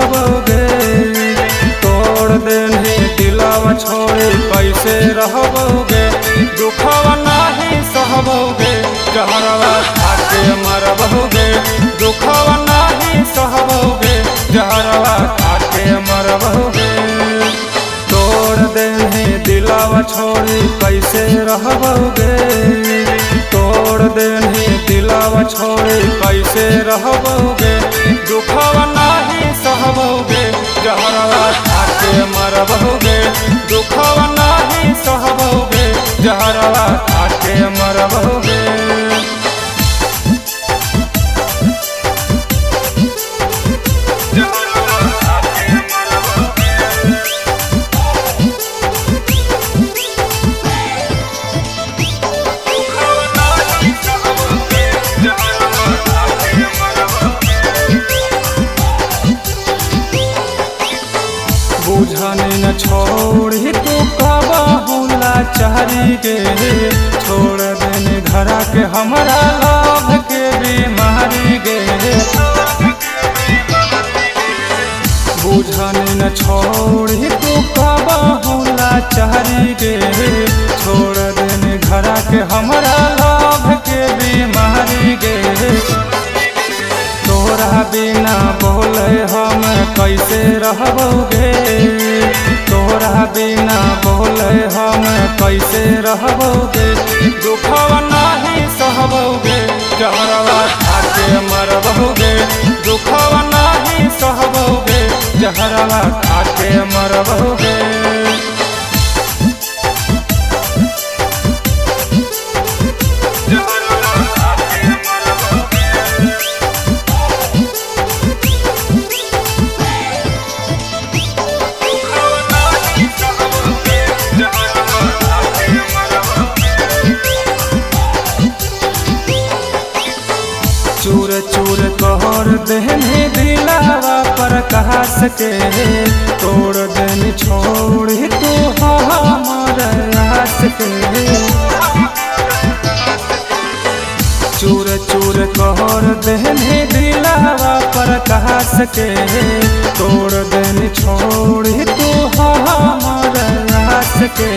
रहबोगे। तोड़ देने दिलावा छोड़ी कैसे रहबोगे। दुखवा नाही सहबोगे जहरवा खाके मरबोगे। दुखवा नाही सहबोगे जहरवा खाके मरबोगे। तोड़ देने दिलावा छोड़ी कैसे रहबोगे। तोड़ देने दिलावा छोड़ी कैसे रहबोगे। दुखवा नाही सहबोगे जहरवा खाके मरबोगे। दुखवा नाही सहबोगे जहरवा खाके मरबोगे। बुझने न छोड़ी तू कबहुला चारी गे। छोड़ देने धरा के हमारा लाभ के बीमारी गे। बुझने न छोड़ी तू कबहुला चारी गे। छोड़ देने धरा के हमारा लाभ के बीमारी गे। तोरा बिना बोले हम कैसे रहबोगे। तोरा बिना बोले हम कैसे रहबोगे। दुखवा नाही सहबोगे जहरवा खाके मरबोगे। दुखवा नाही सहबोगे जहरवा खाके मरबोगे। चूर चूर कहर देने दिलावा पर कहा सके। तोड़ देने छोड़ी तू हमार आस के। चूर चूर कहर देने दिलावा पर कहा सके। तोड़ देने छोड़ी तू हमार आस के।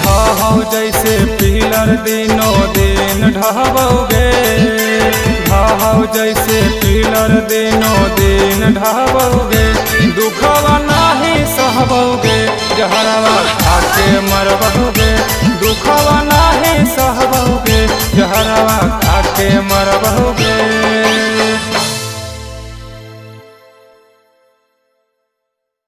ढहौ जैसे पिलर दिनों दिन ढहबोगे। ढहौ जैसे पिलर दिनों दिन ढहबोगे। दुखवा नाही सहबोगे जहरवा खाके मरबोगे। दुखवा नाही सहबोगे जहरवा खाके मरबोगे।